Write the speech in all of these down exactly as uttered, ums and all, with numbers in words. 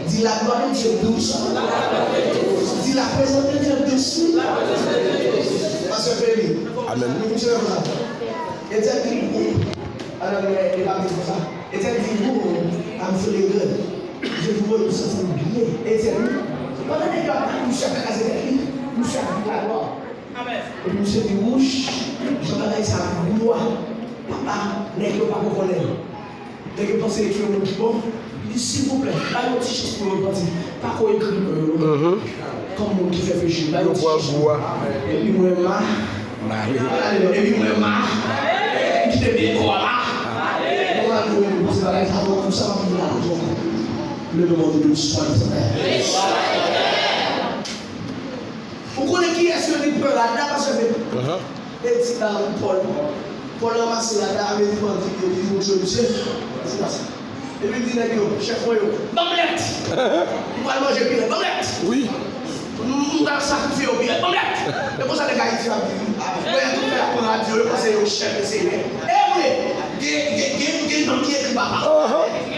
Dis la gloire de Dieu douce. Dis la présence de Dieu douce. Pastè Feli. Amèn. Misye fè konsa. Etyèn di, Adam, e pa di konsa. Etyèn di, nou, I'm feeling good. Je vous vois, nou santi nou byen. Etyèn, pandan nèg yo ap pale, misye ap kraze tèt li, misye ap di la gloire. Epi misye di, wouch, jan bagay sa ap gou a. Papa, nèg yo pa ko konnen. Nèg yo panse yo tchwe moun ki bon. Li di, silvouplè, ba yo ti chans pou yo repanti. Pa ko ekri non yo. Kòm moun ki fè peche, ba yo ti chans. Epi mwen ma. Epi mwen ma. M kite byen kò a la. Mwen ma nou menm, se bagay sa, mwen konsa, m ap vin la. Le nom de Dieu soit éternel. Ou konnen kiyès yo te pran rad la, pastè Felipe? Etik la pou Pòl. Pòl ranmase rad la, men li pran di, li di, "Monchè, misye, se pa sa." Epi li di nèg yo, chèf mwen yo, "Ban m lèt." Li pral manje Pilèt, "Ban m lèt." Wi. "M, m pral sakrifye yo Pilèt, ban m lèt." E konsa nèg Ayiti ap di, "Wè, tout lè y ap pran radyo, yo panse yo chèf, yo se rèy." E vre, gen, gen, gen, gen nonm ki ekri papa.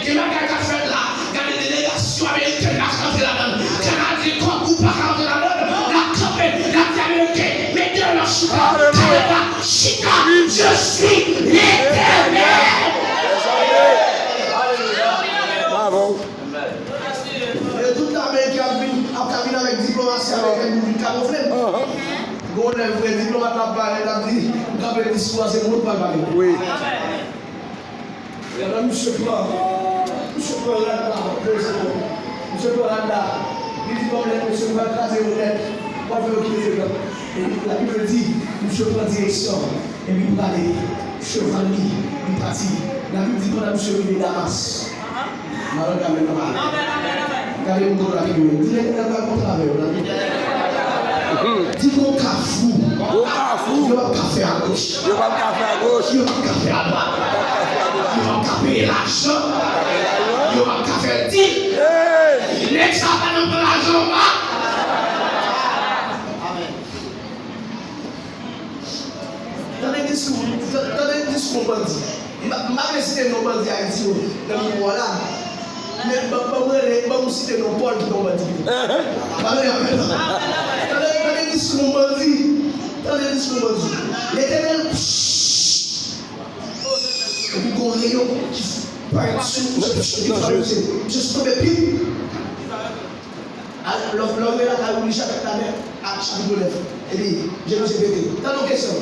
Gen bagay k ap fèt la, gade delegasyon amerikèn la k antre ladan l. Kanadyen kòk ou pa ka antre ladan l. L ap kanpe, l ap di ameriken, mete yo nan chita. Kanada, chita, je suis l'Éternel. Bravo. E tout ameriken ap vin, ap ka vin avèk diplomasi amerikèn pou vin kamofle. Gon lè vrè diplomat la ap parèt, l ap di, m kanpe diskou a, se moun pral pale. Wi. Epi misye pran, misye pran rad la, poze. Misye pran rad la. Li di, "Bon, lè misye, m pral kraze yo nèt, m pral fè yo kite tèt la." Epi Labib di, misye pran direksyon, epi l prale, cheval li, li pati. Labib di, pandan misye rive Damas, malè pa menm nan malè. Gade moun kote l ap rive. Di, "Letènèl pral kontre avè w." Di, "Gon kafou." Gon kafou. Yo p ap ka fè agoch. Yo p ap ka fè agoch. Yo p ap ka fè adwat. Yo p ap ka peye lajan. Yo p ap ka fè dil. Nèg sa pa nan plan lajan anba. Tande diskou, tande diskou bandi. M pa, m pa vle site non bandi Ayiti yo nan mikwo a la. Men ban, ban m rele, ban m site non Pòl ki te yon bandi. Pa vle anpil. Tande, tande diskou bandi. Tande diskou bandi. Letènèl, epi gon reyon ki parèt sou misye, misye tonbe pip. Al, lè w, lè w rive lakay ou, li chapit la nèf, ak chapit nèf. Epi, je nou se pete. Tande yon kesyon.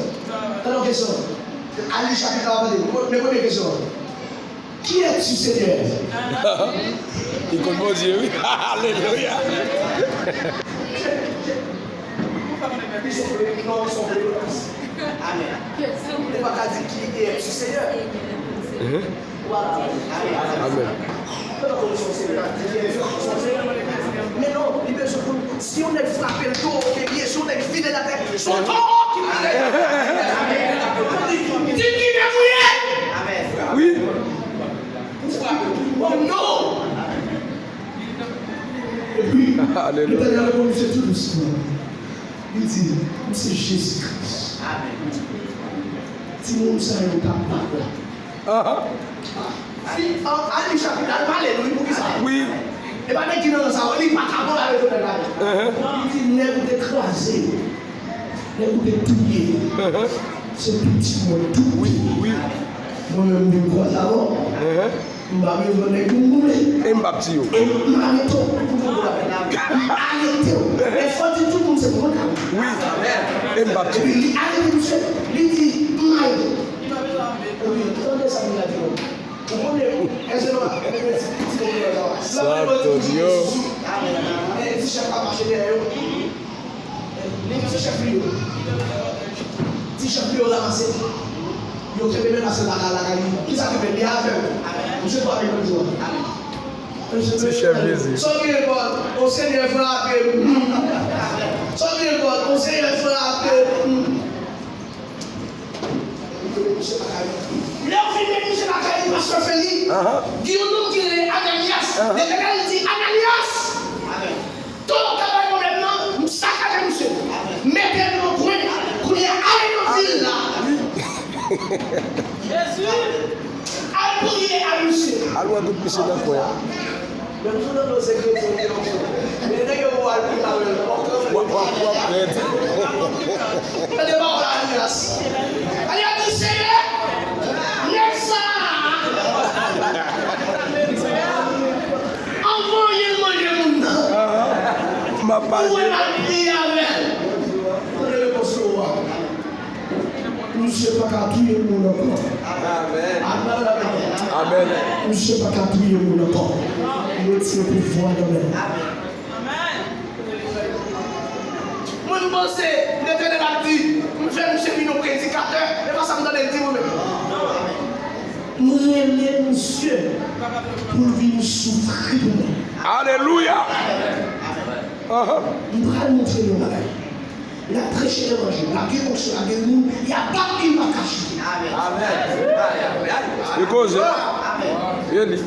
Tande yon kesyon. Al li chapit la, w ap tande. Men premye kesyon an. Qui es-tu, Seigneur? Li konn Bondye, wi. Alelouya. Li se non, son repons. Amèn. Ou pa ka di, qui es-tu, Seigneur? Amèn. Men non, li bezwen konn, si yon nèg frape l, towo ke li ye, si yon nèg vide l atè, se yon towo ki vide l. Di m ki nèg ou ye. Wi. Ou frape. Oh non. Epi, Letènèl reponn misye tou dousman. Li di, "M se Jezi Kris." Timoun sa yo t ap bat la. Aha. Li, an, al li chapit la, al pale nou, wi, poukisa? Wi. E pa nèg ki nan rans sa, li pa ka pale avèk yo nèg la. Aha. Li di, "Nèg ou te kraze, nèg ou te touye, aha, se pitit mwen tou." Wi, wi. Mwen menm, m vin kwaze avè w. Aha. M pa bezwen nèg pou m boule. E m p ap tiye w. E m arete w. M arete w. E fò di tout moun se mwen k ap. Wi. E m p ap tiye w. Epi li arete misye, li di, "M arete w." Epi, tande sa moun la di yo. Ou konnen, èske nou pa, men ti, ti moun yo la. Santo Dios. E ti chèf ap mache dèyè yo. Li di chèf li yo. Di chèf li yo ranmase. Yo kenbe menas lakay, lakay li. Kisa ki fèt? Li avèg. Misye twa nèg nan jou a. Ti chèf Jezi. Sa w gen, Pòl? O Senyè, frape m. Sa w gen, Pòl? O Senyè, frape m. Lè yo fin met misye lakay li, pastè Feli, gen yon nonm ki rele Ananyas. Letènèl di, "Ananyas!" Tò w ka bay pwoblèm nan, m sakaje misye. Mete l nan yon kwen, kounye a ale nan vil la. Jezi! Ale Al wè tout misye nan kwen an. W ap, w ap, w ap rèd. Tande pawòl Ananias. Ananias di, Seyè, nèg sa a, anvan l manje moun nan, m ap pale. Ou wè m ap priye avè l. Tande repons yo a. Misye pa ka touye moun ankò. Amèn. Amèn. Misye pa ka touye moun ankò. Retire pouvwa nan men l. Mwen, m panse Letènèl ap di, m fè misye vin yon predikatè. E pa sa m tande l di mwen menm. M rele misye pou l vin soufri pou mwen. Alelouya! Ahan. M pral montre nou yon bagay. L ap preche levanjil, l ap gen onksyon, l ap geri moun, y ap bat li, l p ap ka chite. Amèn. Li koze. Ye li.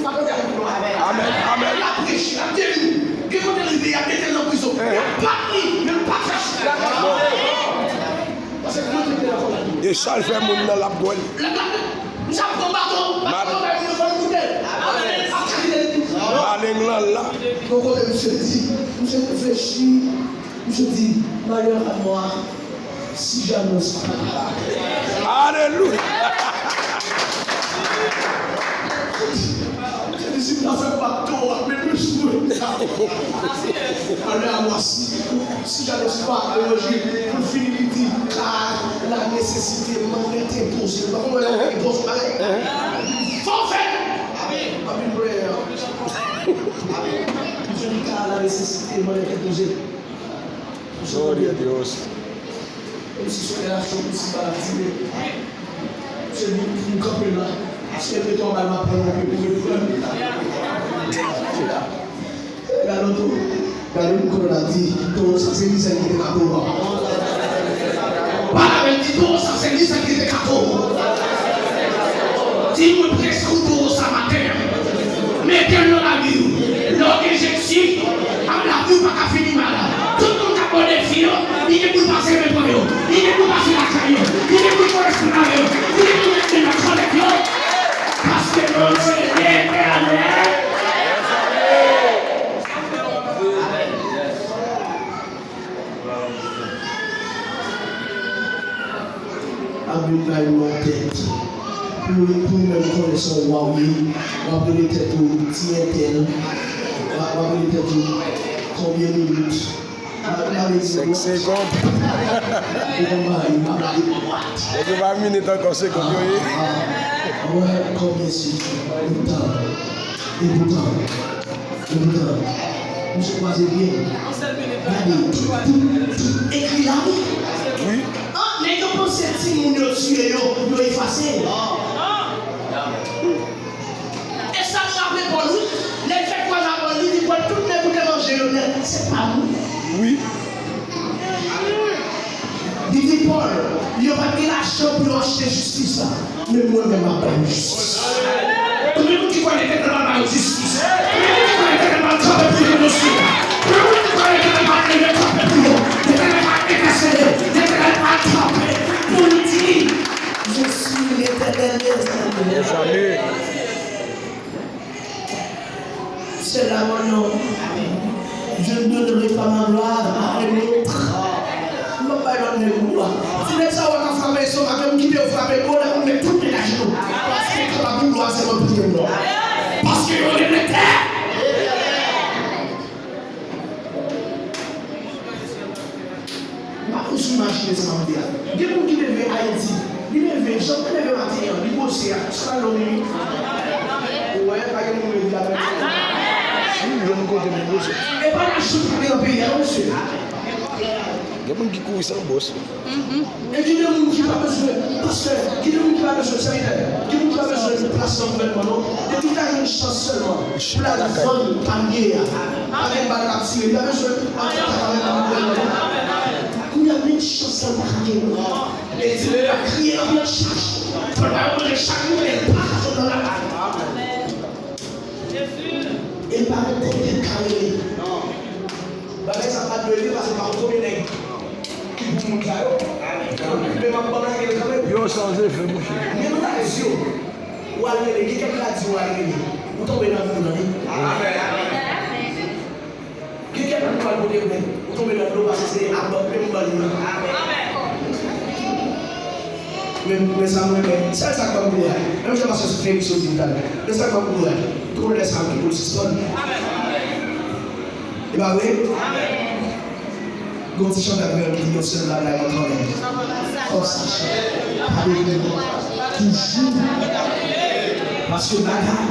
Amèn, amèn. L ap preche, l ap geri moun. Gen kote l rive, y ap mete l nan prizon. Y ap bat li, men l p ap ka chite. Paske mwen te gen lakòl la. E sa l fè moun nan, l ap bwè l. L ap, l ap, misye ap pran baton, baton bay moun yo, fò l koute. Amèn. L p ap ka kite li. Maleng lan la. Gon kote misye di, misye reflechi. Misye di, malheur à moi, si jamais on se parle. Alelouya! Misye di, si m ta fè baton, w ap met mwen sou mwen. Malheur à moi, si, si jamais on se parle, levanjil, pou l fini, li di, la, la nécessité m'en est imposée. Ou pa konprann la, li poze bagay. Fò w fè l! Anpil priyè. Misye di, car la nécessité m'en est imposée. Gloria a Dios. Menm si se relasyon prensipal ap tire. Se li ki kanpe la. Paske mete yon bal m ap pran yon pe pou mete pran. Gade yon tou. Gade yon kote la di, towo sa se li sèl ki te ka towo. Pale avè l, di towo sa se li sèl ki te ka towo. Di mwen preske ou towo sa maten an. Mete l nan lavi w. Lè w gen Jezi, ap lavi w pa ka fini mal. Tout moun k ap ba w defi yo, li gen pou l pase men pran yo. Li gen pou l pase lakay yo. Li gen pou l koresponn avè yo. Li gen pou l met men nan kòlèt yo. Paske non l se Letènèl. Ap vin bay mwen tèt. Pou, pou menm konnen se yon wa w ye, w ap rele tèt ou ti entèl. W ap, w ap rele tèt ou konbyen minit. W ap, w ap rele senk segonn. Ou konn bagay, w ap rele dwat. Nèg yo pa minit ankò, segonn yo ye. Ah, ah. Mwen konbyen se tan. Epoutan, epoutan, misye kwaze pye l. Gade, tout, tout, tout ekri la, wi. Wi. An, nèg yo panse timoun yo tiye yo, yo efase. E sa m raple Pòl, wi. Lè l fè kwaze a Pòl, li di Pòl, tout nèg ou te manje yo nèt, se pa nou. Wi. Li di Pòl, yo pa t gen lajan pou yo achte jistis la, men mwen menm m ap ba yo jistis. Konbyen moun ki kwè Letènèl pral ba yo jistis? Konbyen moun ki kwè Letènèl pral kanpe pou yo nan dosye a? Konbyen moun ki kwè Letènèl pral leve kanpe pou yo? Letènèl pral entèsede, Letènèl pral kanpe pou l di, Je suis l'Éternel des armées. Mes amis. Sèl la mwen non. Je ne donnerai pas ma gloire à un autre. M ap bay lòt nèg glwa. Ti nèg sa yo ka frape estomak yo, m kite yo frape gwo lè m met tout nèg ajenou. Paske kapab pou glwa se mwen pou tout glwa. Paske yo rele tè. M ap sou imajine sa m ap di a. Gen moun ki leve Ayiti, li leve, jan l te leve maten an, li bwose a, sa l lòm li. Ou wè, pa gen moun leve la menm. Wi, gen moun kote moun bwose. E pa lajan ki pa gen nan peyi a, non, mesye. Gen moun ki kouri san bwose. E gen de moun ki pa bezwen pastè, gen de moun ki pa bezwen sèvitè, gen moun ki pa bezwen plas nan gouvènman, non. Depi l ta jwenn chans sèlman pou l al vann panye a, pa gen bal k ap tire, li pa bezwen antre nan gouvènman, non. Kounye a, menm chans la, l pa ka gen, non. E di, l ap kriye nan pye chak jou. Fò l pa manje chak jou, men l pa ka sot nan lakay. E pa gen kote l ka rele. Bagay sa pa dwe rive, paske pa konn konbyen nèg ki pou moun sa yo. Men m ap ban lage l kanmenm. Yo, san efè, monchè. Men nou gade si yo. Ou al rele, gen kèk radyo ou al rele, ou tonbe nan dlo, tande. Gen kèk moun ou al pote plent, ou tonbe nan dlo, paske se ak bank menm bann yo. Men, men sa mwen renmen, sèl sa k ban m kouraj. Menm jan pastè Felix yo di m talè, men sa k ban m kouraj, tou lè sa ki pou l sispann. E pa vre? Gon ti chante kreyòl ki di yon sèl bagay mwen konnen. Fò w sache, pa dekouraje. Toujou. Paske bagay.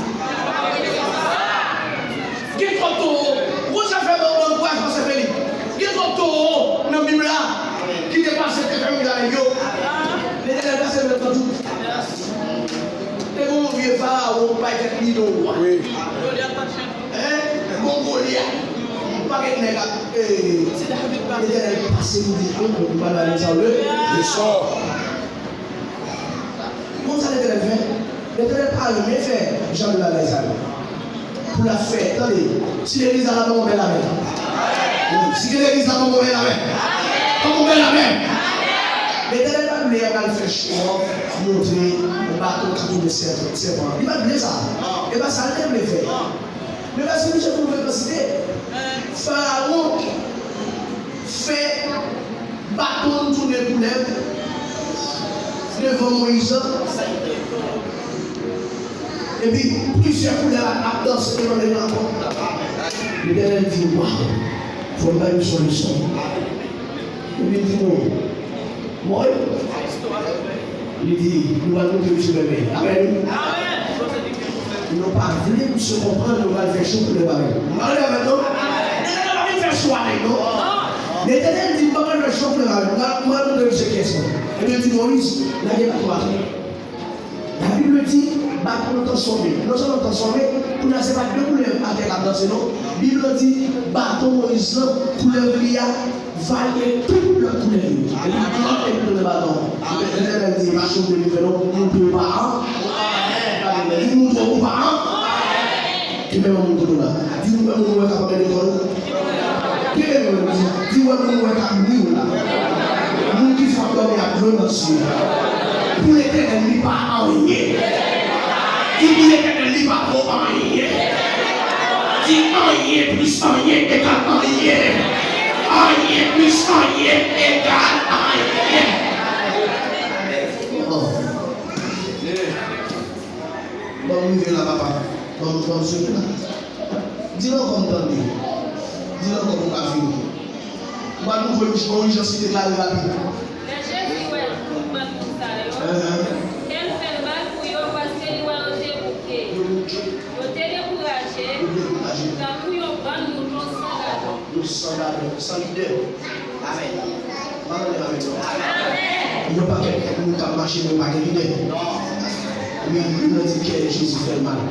Gen twòp towo. Ou konn sa fè ban m kouraj, pastè Felix. Gen twòp towo nan Bib la ki te pase te fè miray yo. Letènèl pase menm nan tout. Te gon vye farawon bay tèt li de wa. Wi. Hein? Gon Golyat. Yon pakèt nèg ap, eh, Letènèl pase pou di, oh, nou pa nan sa vre. Wi, sò. Konsa Letènèl fè. Letènèl pa renmen fè jan de bagay sa yo. Pou l ap fè, tande, si legliz la, la ban m yon bèl amèn. Wi, si gen legliz la, ban m yon bèl amèn. Ban m yon bèl amèn. Letènèl pa t vle y ap al fè show off, montre yon baton ki tounen sèpan. Li pa t vle sa. E pa sa l te vle fè. Men pastè Michel fout vakansite. Farawon fè baton l tounen koulèv devan Moyiz la. Epi plizyè koulèv ap, ap danse devan letan ankò. Letènèl di, waw, fò m bay misye yon leson. Epi l di, bon, Mwen, li di, nou pral montre misye bèbè. Amèn. Nou pa vle misye konprann nou pral fè show pou lè bagay. Nou pa vle avè l non. Letènèl pa vin fè show avè l non. Letènèl di, m pa pral fè show pou lè bagay. Nou pral, nou pral montre misye kiyès mwen. Ebyen, l di, Moyiz, lage baton atè. Labib di, baton an transfòme. Non sèlman transfòme, kounye a se pa de koulèv atè k ap danse non. Bib la di, baton Moyiz lan, koulèv li a, valye tout lòt koulèv yo. Epi lòt epi tounen baton. Letènèl di, mache w te vin fè non, montre w pa an. Di montre w pa an. Ki menm moun kote w la. Di nou menm moun wè k ap anmède kò l. Ki menm moun di, di wè moun wè k ap nwi w la. Moun ki fè w ap dòmi ak dlo nan zye. Pou Letènèl li pa anyen. Di pou Letènèl li pa twò anyen. Di anyen plis anyen egal anyen. Anyen plis anyen egal anyen. Bon. Ban m rive la, papa. Ban m, ban m sove la. Di l ankò m tande. Di l ankò pou m ka fini. M pral montre w yon ijans ki deklare rapid. Lè Jezi wè tout bann moun sa yo, kè l fè l mal pou yo, paske li wè yo te bouke. Yo bouke. Yo te dekouraje. Yo dekouraje. Tankou yon bann mouton san gadon. Yo san gadon, san lidè. Amèn. Mwen mande amèn non. Yon pakèt moun k ap mache men yo pa gen lidè. Wi, Bib la di kè Jezi fè l mal.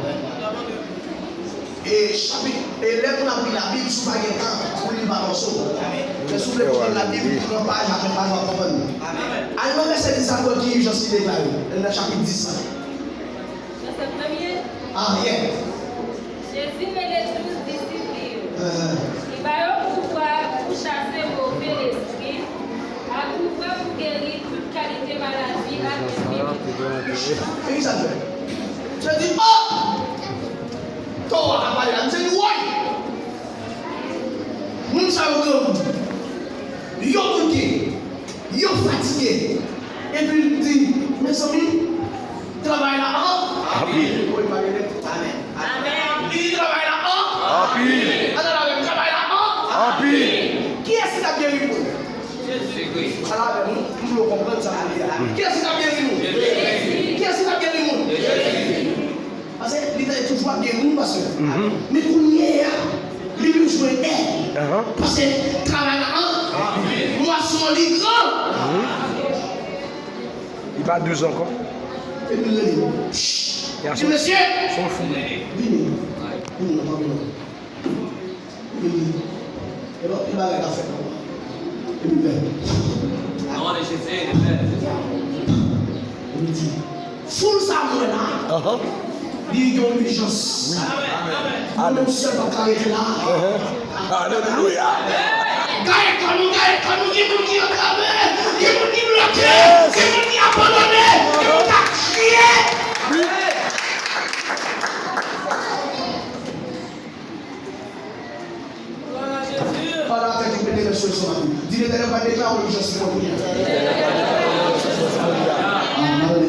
E chapit, e lè moun ap li Labib, si w pa gen tan pou li pa fòse w. Men si w vle konnen Labib, pran paj apre paj w ap konprann li. Al nan vèsè dis la pou wè ki ijans li deklare. Nan chapit dis la. Vèsè premye. Ah, yeah. Jezi rele douz disip li yo. Li ba yo pouvwa pou chase move lespri, ak pouvwa pou geri tout kalite maladi ak espirityèl. E ki sa l fè? Jezi di, oh! Towo a ka pale la. Misye di, woy! Moun sa yo grangou. Yo bouke. Yo fatige. Epi l di, mezanmi, travay la an. Anpil. Woy, pa gen nèt. Amèn. Amèn. Li di, travay la an. Anpil. Ann al avè m, travay la an. Anpil. Kiyès ki t ap geri moun? Jezi Kris. Al avè m, m vle w konprann sa m ap di a. Kiyès ki t ap geri moun? Jezi. Kiyès ki t ap geri moun? Jezi. Paske li te toujou ap gen moun, pastè. Men kounye a, li bezwen èd. Paske travay la an, mwason an li gran. Li pa douz ankò. Epi l rele. Di, mesye, vini. Vini, non, pa vini. Epi, e pa, e bagay ka fèt non. Epi, men. Non, le Jezi, le Pè. Epi, di, foul sa mwen la, li gen yon ijans. Mwen menm sèl pa ka rete la. Alelouya. Gaye kò nou, gaye kò nou, gen moun ki antrave, gen moun ki bloke, gen moun ki abandone, gen moun k ap kriye. Ijans pou mwen kounye a.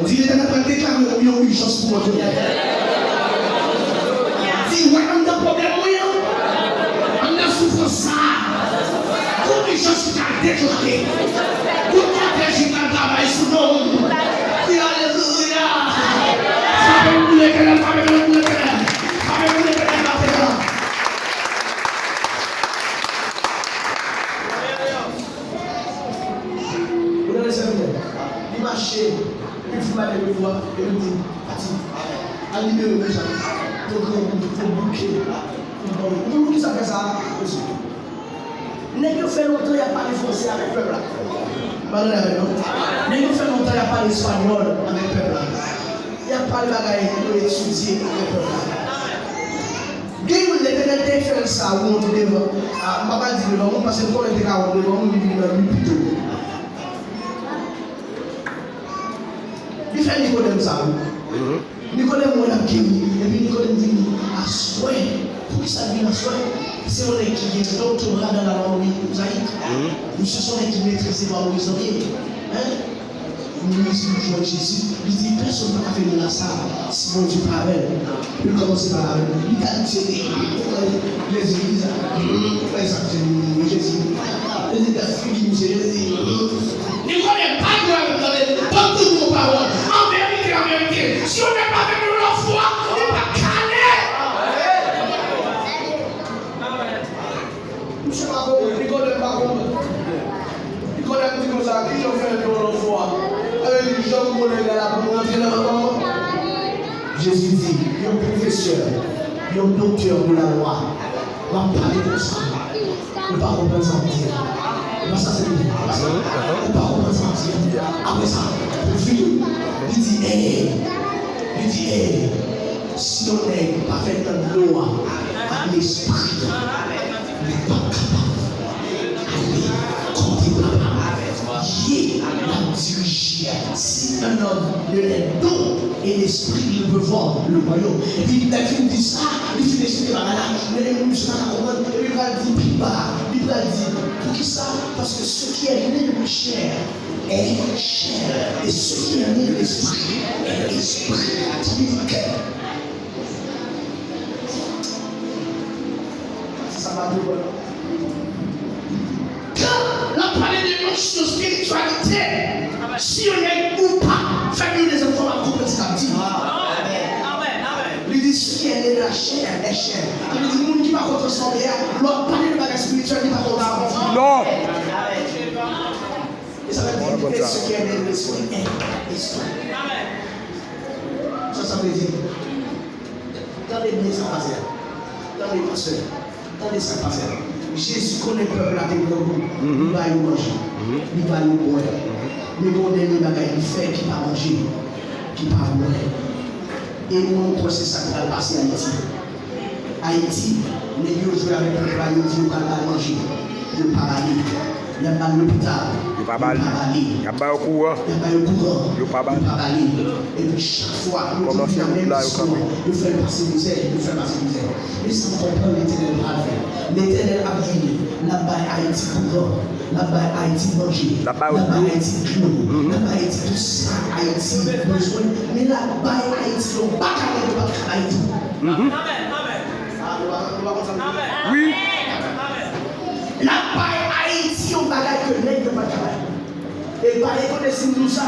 Di Letènèl pral deklare yon ijans pou mwen kounye a. Di, wè anndan pwoblèm mwen an, anndan soufrans sa a, gon ijans ki pral deklare. Gon kòtèj ki pral travay sou non m. Di alelouya. Frape pou Letènèl, frape pou Letènèl. Frape pou Letènèl, frape pou Letènèl. Ou tande sèvitè? Li mache, epi l fin pale de vwa, epi l di, pati, al libere Benjamen. Pou grangou, pou bouke, pou bòy. Ou konn poukisa l fè sa a? Mesye. Nèg yo fè lontan y ap pale fransè avèk pèp la. M pa tande avè m non. Nèg yo fè lontan y ap pale espanyòl avèk pèp la. Y ap pale bagay yo etidye avèk pèp la. Gen youn Letènèl te fè l sa, wont devan. A, m pa pral di devan moun, paske m konnen l te ka wont devan moun, li vin nan li pito. Li fè Nikodèm sa, wi. Nikodèm wè l ap geri, epi Nikodèm di, aswè, poukisa l vin aswè? Se yon nèg ki gen doktora dans la loi mosaïque. Misye se yon nèg ki metrize lwa Moyiz lan byen. Hein? Moyiz vin jwenn Jezi, li di, pèsonn pa ka fè mirak sa a si Bondye pa avè l. Li kòmanse pa avè l. Li ka di, Jezi, Jezi, Jezi, Jezi, Jezi, Jezi, Jezi, Jezi. Nikodèm, pa jwe avè m, tande. Ban m di w yon pawòl. An verite, an verite, si yon nèg pa vin yon lòt fwa, li pa ka ale. Misye pa konprann, Nikodèm pa konprann. Nikodèm di konsa, kijan w fè yon lòt fwa? Sa vle di, jan m konnen la pou m rantre nan ankò? Jezi di, yon pwofesè, yon doktè de la lwa, w ap pale konsa. Ou pa konprann sa m di a. Ou pa sa se li. Ou pa sa. Ou pa konprann sa m di a. Apre sa, pou fini, li di, ee, li di, ee, si yon nèg pa fèt nan dlo a ak lespri a, li p ap kapab ale kote Papa m ye, l ap dirije. Si un homme ne naît d'eau et d'esprit, il ne peut voir le royaume. Epi lè l fin di sa, li fin eksplike bagay la, men misye pa ka konprann, epi li pral di pi ba, li pral di, poukisa? Paske ce qui est né de la chair est chair, et ce qui est né de l'esprit est esprit. Sa vle di kè. Se sa m ap di w la. Kan l ap pale de onksyon, espirityalite, si yon nèg ou pa fè l yon dezyèm fwa, m ap konprann sa l ap di. Li di, ce qui est né de la chair est chair. Sa vle di, moun ki pa ko transfòme a, lè w ap pale de bagay espirityèl, li pa ko transfòme. Non. E sa vle di, et ce qui est né de l'esprit est esprit. Sa sa vle di? Tande byen sa pase a. Tande, pastè. Tande sa pase a. Jezi konnen pèp la te grangou. Li ba yo manje. Li ba yo bwè. Men gon dènye bagay li fè ki pa manje, ki pa bwè. E mwen, m kwè se sa k pral pase Ayiti. Ayiti, nèg yo jwe avèk pèp la, yo di yo pral ba l manje. Yo pa ba li. Y ap ba l lopital. Yo pa ba li. Y ap ba yo kouran. Y ap ba yo kouran. Yo pa ba li. Yo pa ba li. Epi chak fwa, yo di kòmanse wout la, yo kanpe. Yo fè l pase mizè, yo fè l pase mizè. Men sa m konprann Letènèl pral fè. Letènèl ap vini, l ap bay Ayiti kouran, l ap bay Ayiti manje, l ap bay Ayiti dlo, l ap bay Ayiti tout sa Ayiti bezwen, men l ap bay Ayiti yon bagay nèg yo pa t ka bay tou. Wi. L ap bay Ayiti yon bagay ke nèg yo pa t ka bay. E pa etone si m di w sa.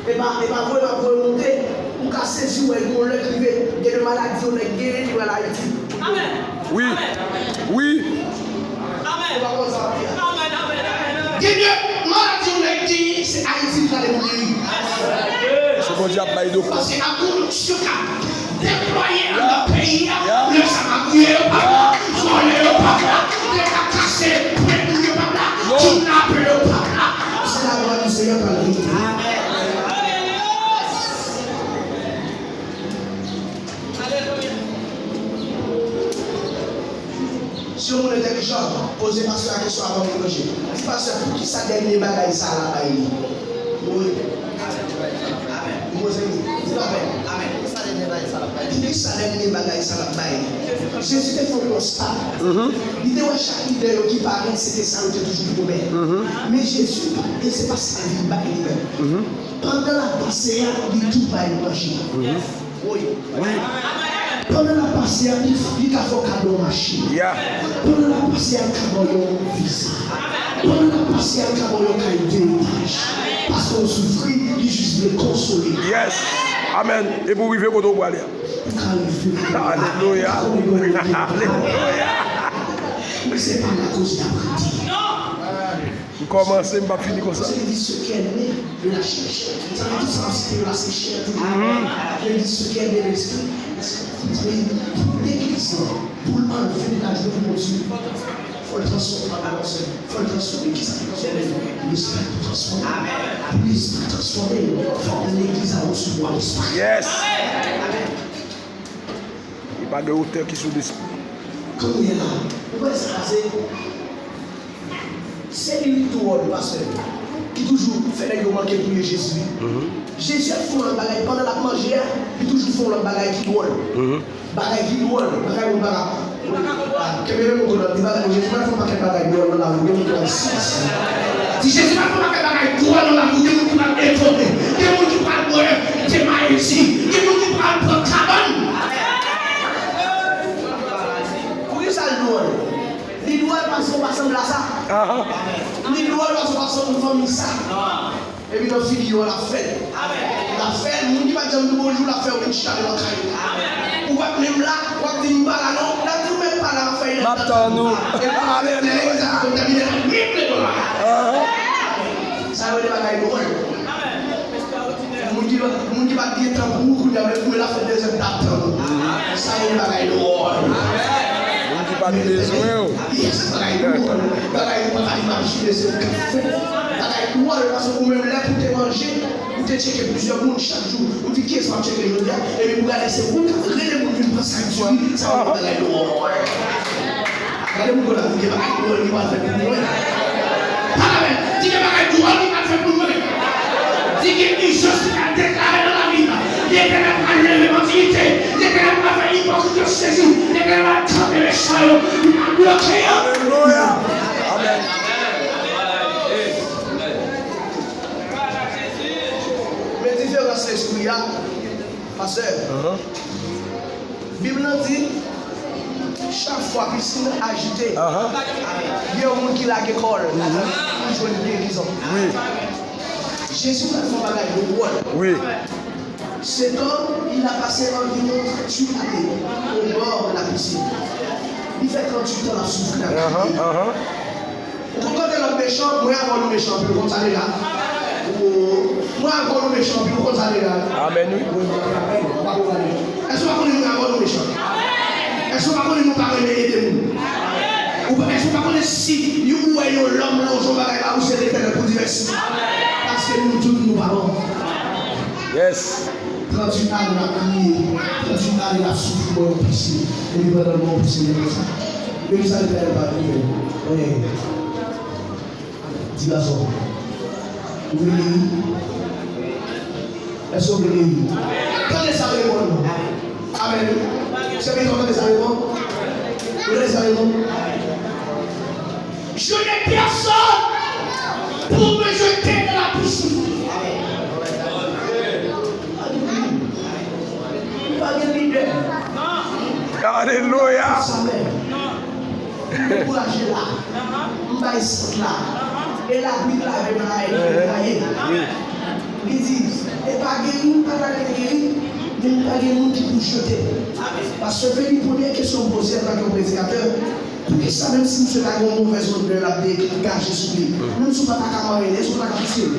E pa, e pa voye m ap voye w monte. Ou ka sezi wè gen yon lè k rive, gen de maladi yon nèg genyen ki pral Ayiti. Wi. Wi. Gen de maladi yon nèg genyen, se Ayiti li prale pou geri. Se Bondye ap bay doktè. Paske ap gon onksyon k ap deplwaye anndan peyi a, lè sa magouye yo p ap la, vòlè yo p ap la, nèg k ap kase pwen moun yo p ap la, kidnapè yo p ap la. Se la glwa di Senyè pral vini. Si yon moun entèlijan, poze pastè a kesyon avan pou manje. Di pastè, poukisa dènye bagay sa a l ap bay li? Wi. Wi, monchè, di l ap bay. Amèn. Poukisa dènye bagay sa a l ap bay li? Sa lè li gen bagay sa l ap bay. Jezi te fè yon konsta. Li te wè chak lidè yo ki parèt, se te sa yo te toujou pwomèt. Men Jezi, e se pa sa l vin bay li menm. Pandan l ap pase a, li tou bay manje. Wi. Pandan l ap pase a, li, li ka fè w kado machin. Pandan l ap pase a, li ka ba w yon viza. Pandan l ap pase a, li ka ba w yon kay de etaj. Paske w soufri, li jis vle konsole. Yes. Amen. E pou w rive kote w prale a. Alelouya. Alelouya. Se pa lakoz y ap rete. M kòmanse, m p ap fini konsa. Parce que il dit ce qui est né de la chair. Sa vle di tout sa m site yo la, se chè tou. Il dit ce qui est né de l'esprit. Legliz lan, pou l anleve de la gloire de Dieu, fò l transfòme. Fò l transfòme. Kisa ki transfòme? Lespri pou transfòme. Pou lespri transfòme, fòk legliz la resevwa lespri. Yes. Li pa gen otè ki sou lespri. Kounye a, ou wè sa pase? Se li wi dwòl, pastè, ki toujou fè nèg yo manke touye Jezi wi. Jezi ap fè yon lòt bagay, pandan l ap manje a, li toujou fè yon lòt bagay ki dwòl. Bagay ki dwòl, bagay moun pa ka. Kenbe men moun kote w ap di bagay, Jezi pral fè yon pakèt bagay dwòl nan lavi w, gen moun ki pral sezi. Di, Jezi pral fè yon pakèt bagay dwòl nan lavi w, gen moun ki pral etone, gen moun ki pral wè de mayezi, gen moun ki pral pran kabann. Poukisa l dwòl? Li dwòl paske w pa sanble a sa. Li dwòl paske w pa sanble fanmi sa. Epi nan figi yo, l ap fè l. L ap fè l, moun ki pa t janm di w bonjou, l ap fè w vin chita devan kay ou. Ou pa t menm la, w ap di m pa la non, l ap di w menm pa la, w ap fè l. M ap tann ou. Epi lè legliz la kontamine, l ap menm letan la. Sa yo rele bagay dwòl. Moun ki, moun ki pa t gen tan pou ou, kounye a, men kounye a, l ap fè dezyèm tap tann ou. Sa yo rele bagay dwòl. Moun ki pa t bezwen w. Yes, bagay dwòl. Bagay ou pa ka imajine se ou k ap fè. Bagay dwòl, paske ou menm lè pou te manje, ou te tcheke plizyè moun chak jou. Ou di, "Kiyès m ap tcheke jodi a?" Epi pou gade se ou k ap rele moun vin pran sa k di li, sa yo rele bagay dwòl. Gade moun kote w ap di, "Gen bagay dwòl ki pral fèt pou mwen." Pale avè l, di, "Gen bagay dwòl ki pral fèt pou mwen." Di, "Gen ijans ki pral deklare nan lavi m. Letènèl pral leve m an diyite. Letènèl pral fè ipokrit yo sezi. Letènèl pral kanpe mechan yo. Li pral bloke yo." Alelouya. Amèn. Men diferans lespri a, pastè. Bib lan di, chak fwa pisin ajite, gen yon moun ki lage kò l pou l jwenn gerizon. Jezi pral fè yon bagay dwòl. Cet homme, il a passé environ trente-huit années au bord de la piscine. Li fè tranntuit an l ap soufri nan lavi. Ou konn kote lòt mechan, mwen avè w nou mechan anpil, ou konn sa deja. Ou, mwen avè w nou mechan anpil, ou konn sa deja. Amèn, wi. Ou pa konn sa deja. Èske w pa konnen mwen avè w nou mechan? Èske w pa konnen nou pa renmen ede moun? Ou pa, èske w pa konnen si ou wè yon lòm lonje yon bagay ba ou, se Letènèl pou di mèsi? Paske nou tout nou pa bon. Yes. Tranntuit ane l ap kriye, tranntuit ane l ap soufri bò yon pisin, epi pandan l bò yon pisin, li konsa. Men kisa Letènèl pral fè? Di gason, ou vle geri? Èske w vle geri? Tande sa reponn mwen. Amèn. Sèvitè, tande sa reponn. Ou tande sa reponn? Je n'ai personne pour me jeter dans la piscine. Pa gen lidè. Alelouya. Sa menm. M dekouraje la. M bay sant la. E lapli k lave m la, e netwaye. Li di, e pa gen moun pa ta dwe geri, men pa gen moun ki pou jete. Pastè Felipe, premye kesyon m poze antanke yon predikatè, poukisa menm si misye ta gen yon movèz odè l ap degaje sou li? Menm si w pa ta ka manyen l, èske w ta ka pouse l?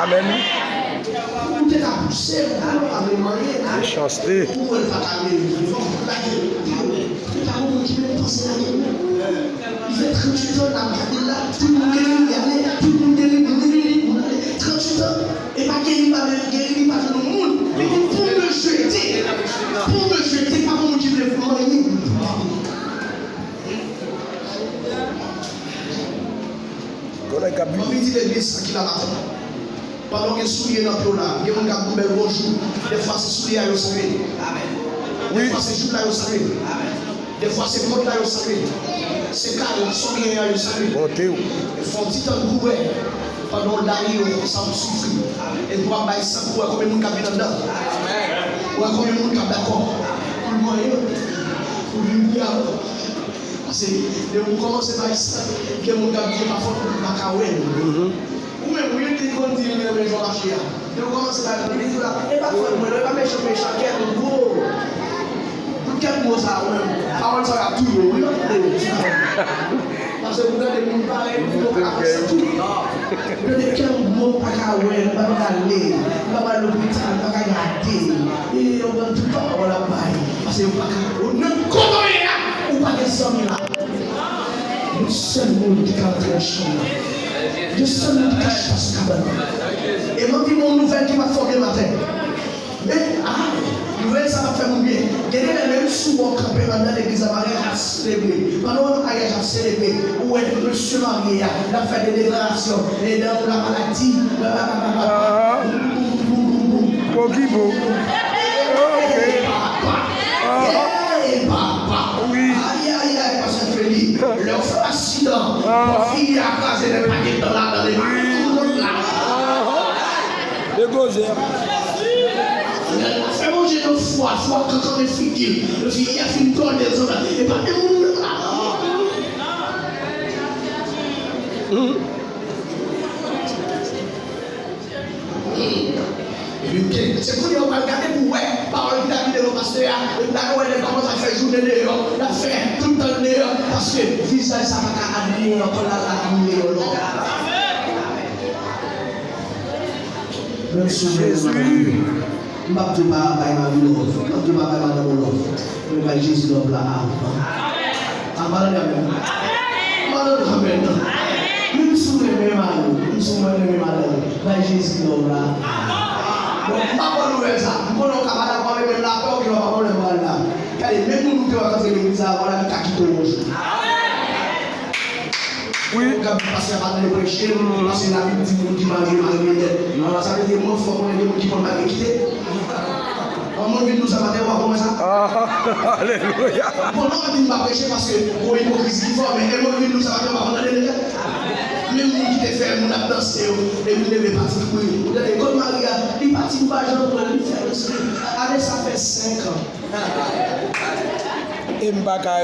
Amèn. Ou te ka pouse l, ou pa vle manyen l. Mechanste. Ou wè l pa ka leve, fòk ou lage l. Li pa gon moun ki menm panse lage l. Li fè tranntuit an n ap gade l la, tout moun geri, li ale, tout moun geri, moun geri, moun ale. Tranntuit an, e pa geri, pa vle geri, li pa jwenn yon moun. Li di, pour me jeter, pour me jeter, pa gon moun ki vle manyen. Gon nèg k ap vini. Anvi di legliz sa ki la maten. Pandan w gen soulye nan pye w la, gen moun k ap di w bèl bonjou. Dèfwa se soulye a yo salye. Dèfwa se jip la yo salye. Dèfwa se mòd la yo salye. Se kay la, sa w genyen an yo salye. Fò w ti tann pou w wè. Pandan w daye yo, konsa w soufri. Epi w ap bay sant pou w wè konbyen moun k ap vin anndan. Ou wè konbyen moun k ap dakò pou l manyen w, pou l vin pri avè w. Paske depi w kòmanse bay sant, gen moun k ap di e pa fòt ou, li pa ka wè l. Ou menm, ou te konn di l renmen jan w mache a. Depi w kòmanse bay sant, li di w la, e pa fòt mwen non, e pa mechan mechan, kè l gwo. Tout kè l gwo sa a, ou menm, pawòl sa yo ap touye w, wi, w ap touye w. Paske pou gade moun parèy ou, ou ka fè sa tou. Gade kè l gwo, pa ka wè, li pa ka ale, li pa ka al lopital, li pa ka gade. E yo pran tout pawòl ap bay. Paske yo pa ka, ou menm kote w ye a, ou pa gen zanmi la. Yon sèl moun ki ka antre nan chanm nan. Yon sèl moun ki ka chita sou kabann nan. E m anvi ba w yon nouvèl ki pa t fè w byen maten. Men, a, nouvèl sa p ap fè moun byen. Gen de lè, menm si w kanpe anndan legliz la, maryaj ap selebre. Pandan w nan maryaj ap selebre, ou wè mesye marye a, l ap fè de deklarasyon. E dan nou la maladi, babababa. Boum, boum, boum, boum, boum. Pokipo. Ok. Papa. Ey, papa. Wi. Ayayay, pastè Feli. Lè w fè aksidan, fi a kraze, men pa gen tan ladan li. Pa gen moun la. Degoze. Lè l fè manje nan fwa, fwa kankan nan figi l. Fi a fin tòde l, zanmi. E pa gen moun la. Epi, se kounye a w pral gade pou w wè pawòl ki t ap vide nan pastè a, epi w gade w wè nèg kòmanse ap fè jounen deyò, l ap fè tout tan l deyò, paske vizaj sa pa ka admire ankò, l al admire yon lòt. Menm si w renmen mari w, m p ap di w pa bay mari w love, m p ap di w pa bay madanm ou love, men bay Jezi love la avan. Ann pa tande amèn. Ann pa tande amèn. Menm si w renmen mari w, menm si w renmen madanm ou, bay Jezi love la. Bon, m pa ba w nouvèl sa. M konnen w ka pa dakò avè m, men lapè, oke, pa pwoblèm, m pral la. Gade, menm moun ou te wè k antre legliz la avan la, li ka kite w yon jou. Wi. Ou ka di pastè pa tande preche, paske Labib di moun ki marye, marye nèt. Alò, sa vle di, mwen, fò konnen gen moun ki konn marye kite. An mwen vin di w sa maten, w pa konprann sa? Ah, alelouya. Bon, non, mwen vin pa preche paske gon ipokrizi ki fò, men e mwen vin di w sa maten, w pa konn tande nèt. Menm moun ki te fè moun ap danse yo, depi l leve pati pou li. Ou tande, kot mari a, li pati, ou pa janm wè l, li fè danse. Ale, sa fè senk an. E m pa ka